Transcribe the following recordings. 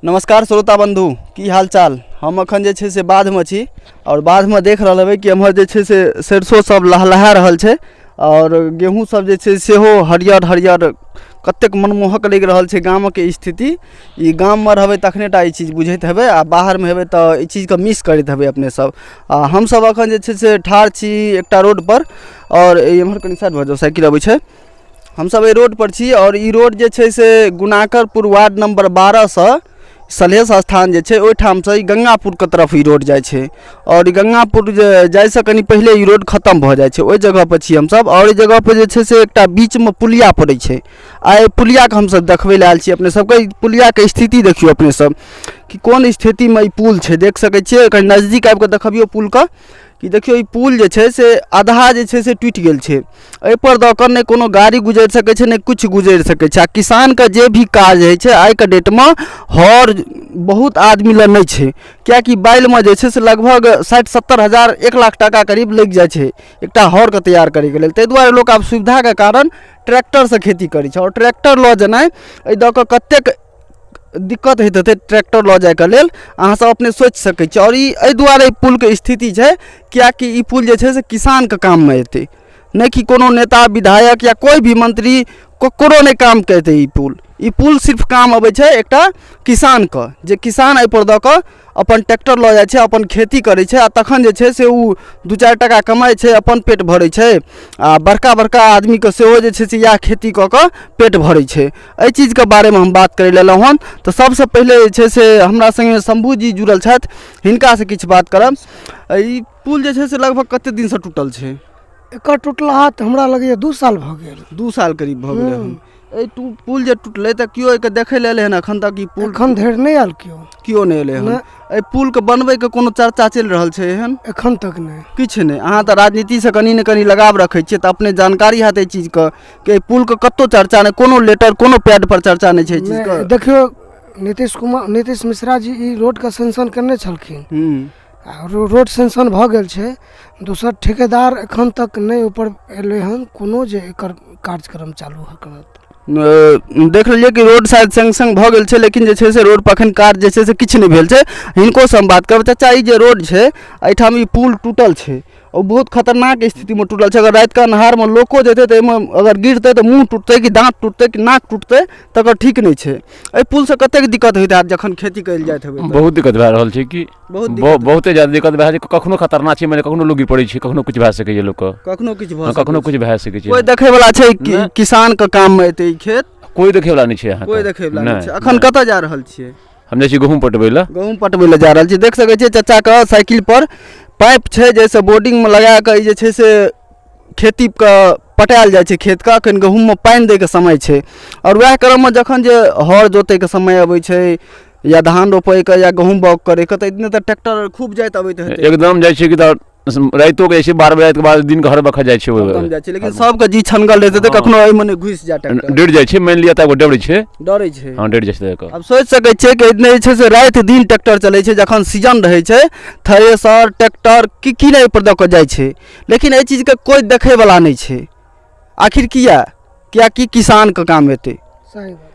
नमस्कार श्रोता बन्धु, की हाल चाल। हम अखन जे छै से बाधमे छी आओर बाधमे देख रहल हेबै कि एम्हर जे छै से सरिसो सब लहलहा रहल छै आओर गेहूँ सब जे छै सेहो हरियर हरियर कतेक मनमोहक लागि रहल छै गामक स्थिति। ई गाममे रहबै तखने टा ई चीज बुझैत हेबै आ बाहरमे हेबै तऽ ई चीजके मिस करैत हेबै अपने सब। आ हमसब अखन जे छै से ठाढ़ छी एकटा रोडपर आओर एम्हर कनि साइड भऽ जाउ, साइकिल अबै छै। हमसब एहि रोडपर छी आओर ई रोड जे छै से गुणाकरपुर वार्ड नम्बर 12सँ सलहेश स्थान जे छै ओहिठामसँ ई गंगापुरके तरफ ई रोड जाइ छै आओर ई गंगापुर जे जाइसँ कनि पहिले ई रोड खतम भऽ जाइ छै, ओहि जगहपर छी हमसब। आओर एहि जगहपर जे छै से एकटा बीचमे पुलिया पड़ै छै आ एहि पुलियाके हमसब देखबै लए आयल छी अपने सबके। ई पुलियाके स्थिति देखियौ अपने सब कि कोन स्थितिमे ई पुल छै, देख सकै छियै। कनि नजदीक आबिकऽ देखबियौ पुलके कि देखियौ ई पुल जे छै से आधा जे छै से टूटि गेल छै। एहिपर दऽ कऽ नहि कोनो गाड़ी गुजरि सकै छै, नहि किछु गुजरि सकै छै। आ किसानके जे भी काज होइ छै आइके डेटमे हर बहुत आदमी लग नहि छै, किएकि बैलमे जे छै से लगभग 60-70 हजार 1 लाख टाका करीब लागि जाइ छै एकटा हरके तैयार करैके लेल। ताहि दुआरे लोक आब सुविधाके कारण ट्रैक्टरसँ खेती करै छै आओर ट्रैक्टर लऽ जेनाइ एहि दऽ कऽ कतेक दिक्कत होइत हेतै ट्रैक्टर लऽ जाइके लेल अहाँसभ अपने सोचि सकै छी। आओर ई एहि दुआरे ई पुलके स्थिति छै किएकि ई पुल जे छै से किसानके काममे अयतै, नहि कि कोनो नेता विधायक या कोइ भी मंत्री ककरो नहि कामके अयतै ई पुल। ई पुल सिर्फ काम अबै छै एकटा किसानके, जे किसान एहिपर दऽ कऽ अपन ट्रैक्टर लऽ जाइ छै, अपन खेती करै छै आ तखन जे छै से ओ 2-4 टाका कमाइ छै, अपन पेट भरै छै आ बड़का बड़का आदमीके सेहो जे छै से इएह खेती कऽ कऽ पेट भरै छै। एहि चीजके बारेमे हम बात करै लए एलहुँ हन। तऽ सबसँ पहिले जे छै से हमरा सङ्गे शम्भू जी जुड़ल छथि, हिनकासँ किछु बात करब। ई पुल जे छै से लगभग कतेक दिनसँ टूटल छै? एकर टूटलाहा तऽ हमरा लगैए 2 साल भऽ गेल। 2 साल करीब भऽ गेलै हन। एहि पुल जे टूटलै तऽ केओ एहिके देखै लए एलै हन एखन तक? ई पुल एखन धरि नहि आयल केओ, केओ नहि एलै हन। एहि पुलके बनबैके कोनो चर्चा चलि रहल छै एहन? एखन तक नहि, किछु नहि। अहाँ तऽ राजनीतिसँ कनि ने कनि लगाव रखै छियै तऽ अपने जानकारी हैत एहि चीजके कि एहि पुलके कतहु चर्चा नहि, कोनो लेटर कोनो पैड पर चर्चा नहि छै एहि चीजके। देखियौ नीतीश कुमार, नीतीश मिश्रा जी ई रोडके सेंक्शन केने छलखिन आ रोड सेंक्शन भऽ गेल छै। दोसर ठेकेदार एखन तक नहि ऊपर एलै हन कोनो जे एकर कार्यक्रम चालू करत। देख लेलियै कि रोड शायद सैंक्शन भऽ गेल छै, लेकिन जे छै से रोड पर एखन कार्य जे छै से किछु नहि भेल छै। हिनको से हम बात करब। चाचा, ई जे रोड छै एहिठाम ई पुल टूटल छै, ओ बहुत खतरनाक स्थितिमे टूटल छै। अगर रातिके अन्हारमे लोको जेतै तऽ एहिमे अगर गिरतै तऽ मुँह टूटतै कि दाँत टूटतै कि नाक टूटतै, तकर ठीक नहि छै। एहि पुलसँ कतेक दिक्कत होइत हैत जखन खेती कयल जाइत हेबै? बहुत दिक्कत भए रहल छै कि बहुत बहुते ज्यादा दिक्कत भए छै। कखनो खतरनाक छै, मानि कखनो लोक गिर पड़ै छै, कखनो किछु भए सकैए लोकके, कखनो किछु भऽ कखनो किछु भए सकै छै। कोइ देखै वला छै कि किसानके काममे एतै ई खेत? कोइ देखै वला नहि छै, कोइ देखै वला नहि छै। अखन कतऽ जा रहल छियै? हम जाइ छी गहूँम पटबै लए। गहूँम पटबै लए जा रहल छी। देख सकै छियै चाचाके साइकिल पर पाइप छै जाहिसँ बोर्डिंगमे लगा कऽ ई जे छै से खेतीके पटायल जाइ छै खेतके। एखन गहूँममे पानि दैके समय छै आओर वएह क्रममे जखन जे हर जोतैके समय अबै छै या धान रोपैके या गहूँम बाउग करैके तऽ इतने तऽ ट्रैक्टर खूब जाइत अबैत हेतै। एकदम जाइ छै कि तऽ रातिओ के जाइ छै 12 बजे रातिके बाद, दिनके हर बखत जाइ छै। एकदम जाइ छै, लेकिन सबके जी छनगल रहै छै, कखनो एहिमे नहि घुसि जाय ट्रैक्टर। डरि जाइ छै, मानि लिअ तऽ डरै छै, डरै छै। हँ, डरि जाइ छै तऽ। आब सोचि सकै छियै कि एहिमे जे छै से राति दिन ट्रैक्टर चलै छै, जखन सीजन रहै छै थ्रेसर ट्रैक्टर की की नहि एहिपर दऽ कऽ जाइ छै, लेकिन एहि चीजके कोइ देखैवला नहि छै। आखिर किया? कियाकि किसानके काम एतै, सही बात छै।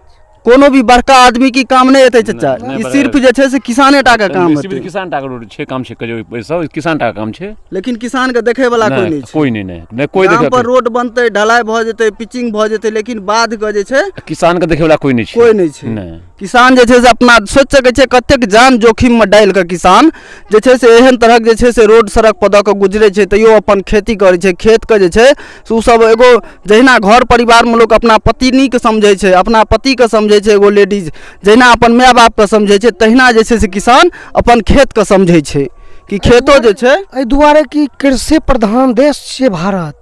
कोनो भी बड़का आदमी की काम नहि एतै चचा, ई सिर्फ जे छै से किसाने टा के काम हेतै। किसान टा के रोड छै, काम छै, कहियो सब किसान टा के काम छै, लेकिन किसान के देखे वाला कोई नहि छै। कोई नहि, नहि, नहि कोई देखे पर रोड बनतै, ढलाई भऽ जेतै, पिचिंग भऽ जेतै, लेकिन बाध के जे छै किसान के देखे वाला कोई नहि छै, कोई नहि छै। किसान जे छै से अपना सोचि सकै छै कतेक जान जोखिम मे डालि कऽ किसान जे छै से एहन तरहक जे छै से रोड सड़क पर दऽ कऽ गुजरै छै, तैयो अपन खेती करै छै। खेतके जे छै से ओसभ एगो जहिना घर परिवारमे लोक अपना पत्नीके समझै छै, अपना पतिके समझै छै, एगो लेडीज जहिना अपन माय बापके समझै छै, तहिना जे छै से किसान अपन खेतके समझै छै कि खेतो जे छै। एहि दुआरे कि कृषि प्रधान देश छियै भारत,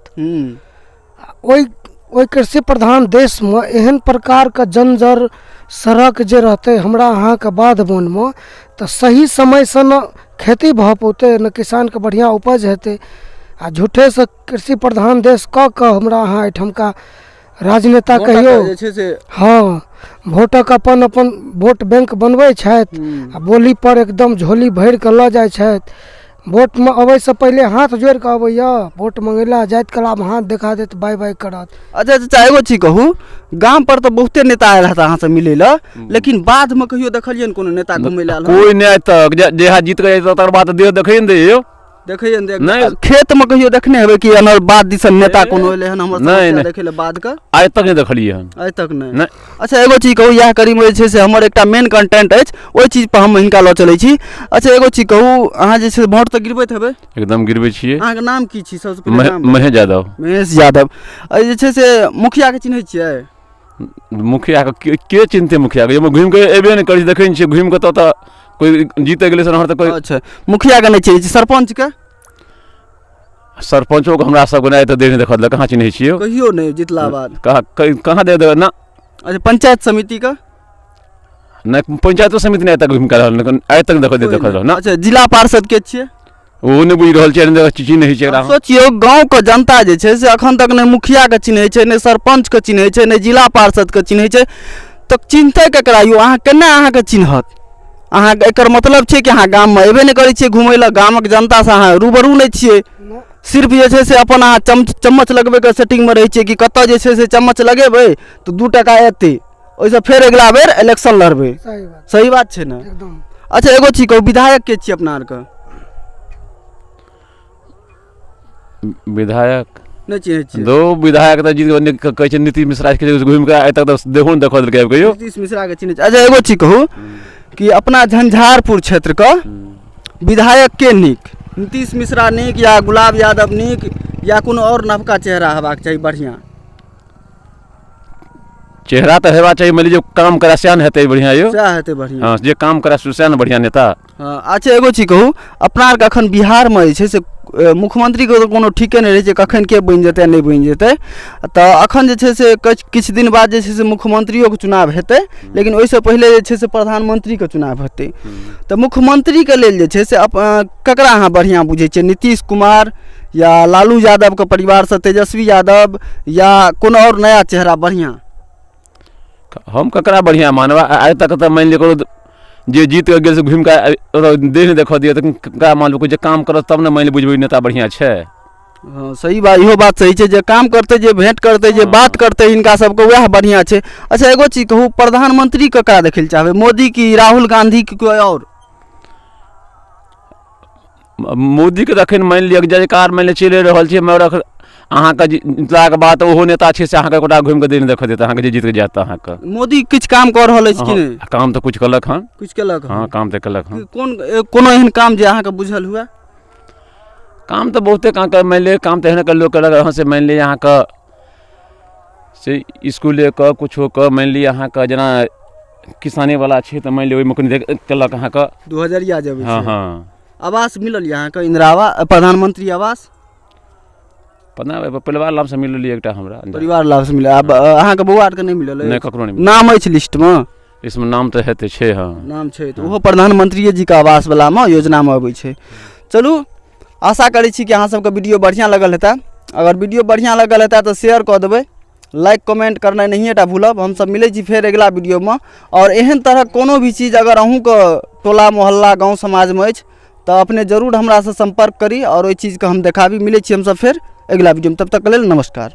ओहि कृषि प्रधान देशमे एहन प्रकारके जंजर सड़क जे रहतै हमरा अहाँके बाध बोनमे तऽ सही समयसँ ने खेती भऽ पौतै, ने किसानके बढ़िआँ उपज हेतै। आ झूठेसँ कृषि प्रधान देश कऽ कऽ हमरा अहाँ एहिठमका राजनेता कहियौ जे छै से हँ, भोटक अपन अपन वोट बैंक बनबै छथि आ बोलीपर एकदम झोली भरि कऽ लऽ जाइ छथि। वोटमे अबैसँ पहिले हाथ जोड़ि कऽ अबैए वोट मङ्गैला जाइत कलामे हाथ देखा देत बाइ बाइ करत। अच्छा चाचा, एगो चीज कहू, गाम पर तऽ बहुते नेता आयल हेता अहाँ से मिलै लए, लेकिन बाधमे कहियो देखलियै कोनो नेता घुमै लए आयल? कोइ नहि आइ तक। जे जीत के तकर बाद देह देखै ने दैयो। देखैए ने? नहि। खेतमे कहियो देखने हेबै कि एनहर बाध दिसन नेता कोनो एलै हन हमर समस्या देखै लए बाधके? आइ तक नहि देखलियै हन। आइ तक नहि? नहि। अच्छा, एगो चीज कहू, इएह करीमे जे छै से हमर एकटा मेन कंटेंट अछि, ओहि चीज पर हम हिनका लऽ चलै छी। अच्छा, एगो चीज कहू, अहाँ जे छै वोट तऽ गिरबैत हेबै? एकदम गिरबै छियै। अहाँके नाम की छी सबसँ पहिले? नाम महेश यादव। महेश यादव। एहि जे छै से मुखियाके चिन्है छियै? मुखियाके के चिन्हतै? मुखियाके घुमि कऽ एबे नहि करै छै, देखै नहि छियै घुमि कऽ। तऽ कोइ जीते गेलै से तऽ कोइ। अच्छा, मुखियाके नहि चिन्है छियै, सरपञ्चके? सरपञ्चोके हमरा सबके नहि तऽ देह नहि देखल, कहाँ चिन्है छियै। कहियो नहि जितला बाद? कहाँ कहाँ दे देबै ना। अच्छा, पंचायत समितिके? नहि, पंचायतो समिति नहि आइ तक घुमि कऽ रहल, आइ तक देखल देखल रहल ना। अच्छा, जिला पार्षद के छियै? ओहो नहि बुझि रहल छियै, चिन्है छियै एकरा। सोचियौ, गाँवके जनता जे छै से अखन तक नहि मुखियाके चिन्है छै, नहि सरपञ्चके चिन्है छै, नहि जिला पार्षदके चिन्है छै, तऽ चिन्हतै केकरा यौ? अहाँ केना अहाँके चिन्हत? अहाँके एकर मतलब छै कि अहाँ गाममे अयबे नहि करै छियै घुमय लए, गामक जनतासँ अहाँ रूबरू नहि छियै। सिर्फ जे छै से अपन अहाँ चम्मच लगबैके सेटिंगमे रहै छियै कि कतऽ जे छै से चम्मच लगेबै तऽ 2 टाका एतै, ओहिसँ फेर अगिला बेर इलेक्शन लड़बै। सही बात छै ने? एकदम। अच्छा, एगो चीज कहू, विधायक के छियै अपना आरके? विधायक नहि चिन्है छियै? दो विधायक तऽ जीत कहै छै नीतीश मिश्रा के, घुमि कऽ आइ तक तऽ देखो नहि देखऽ देलकै कहियो। नीतीश मिश्रा के चिन्है छियै। अच्छा, एगो चीज कहू कि अपना झंझारपुर क्षेत्रके विधायक के नीक? नीतीश मिश्रा नीक या गुलाब यादव नीक या कोनो आओर नवका चेहरा हेबाक चाही बढ़िआँ? चेहरा तऽ हेबा चाही, मानि लिअ काम करै सएह ने हेतै बढ़िआँ यौ। सएह हेतै बढ़िआँ। हँ, जे काम करै सएह ने बढ़िआँ नेता। हँ। अच्छा, एगो चीज कहू, अपना आरके अखन बिहारमे जे छै से मुख्यमंत्रीके तऽ कोनो ठीके नहि रहै छै, कखन के बनि जेतै नहि बनि जेतै। तऽ अखन जे छै से किछु दिन बाद जे छै से मुख्यमंत्रियोके चुनाव हेतै, लेकिन ओहिसँ पहिले जे छै से प्रधानमंत्रीके चुनाव हेतै। तऽ मुख्यमंत्रीके लेल जे छै से ककरा अहाँ बढ़िआँ बुझै छियै? नीतीश कुमार या लालू यादवके परिवारसँ तेजस्वी यादव या कोनो आओर नया चेहरा बढ़िआँ? हम ककरा बढ़िआँ मानबै? आइ तक तऽ मानि लिअ ककरो जे जीत कऽ गेल से घुमि कऽ देह नहि देखऽ दिअ, तऽ ककरा मानबै? जे काम करत तब ने मानि लिअ बुझबै नेता बढ़िआँ छै। हँ, सही बात, इहो बात सही छै। जे काम करतै, जे भेँट करतै, जे बात करतै हिनका सबके, वएह बढ़िआँ छै। अच्छा, एगो चीज कहू, प्रधानमंत्री ककरा देखै लए चाहबै? मोदी की राहुल गाँधी की कोइ आओर? मोदीके तऽ एखन मानि लिअ जयकार मानि लिअ चलि रहल छै, मगर एखन अहाँके जितलाके बाद ओहो नेता छै से अहाँके एकोटा घुमि कऽ देह नहि देखऽ देत अहाँके, जे जीत कऽ जायत अहाँके। मोदी किछु काम कऽ रहल अछि कि नहि? काम तऽ किछु केलक हन। किछु केलक? हँ, काम तऽ केलक हन। कोन कोनो एहन काम जे अहाँके बुझल हुए? काम तऽ बहुते अहाँके मानि लिअ काम तऽ एहन लोक केलक हँ से मानि लिअ अहाँके से इसकुलेके किछोके, मानि लिअ अहाँके जेना किसानेवला छै तऽ मानि लिअ ओहिमे कनि केलक अहाँके। 2000 जब? हँ हँ। आवास मिलल यऽ अहाँके, इंदिरा आवास, प्रधानमंत्री आवास? पता परिवार लाभसँ मिलल एकटा हमरा। परिवार लाभसँ मिलल। आब अहाँके बौआ आरके नहि मिलल? नहि, ककरो नहि। नाम अछि लिस्टमे? इसमे नाम तऽ हेतै छै। हँ, नाम छै तऽ ओहो प्रधानमंत्रिए जीके आवासवलामे योजनामे अबै छै। चलू, आशा करै छी कि अहाँ सबके वीडियो बढ़िआँ लगल हेतै। अगर वीडियो बढ़िआँ लगल हेतै तऽ शेयर कऽ देबै, लाइक कमेंट करनाइ नहिए टा भूलब। हमसब मिलै छी फेर अगिला वीडियोमे। आओर एहन तरहक कोनो भी चीज अगर अहूँके टोला मोहल्ला गाँव समाजमे अछि तऽ अपने जरूर हमरासँ सम्पर्क करी आओर ओहि चीजके हम देखाबी। मिलै छी हमसब फेर अगिला वीडियोमे, तब तकके लेल नमस्कार।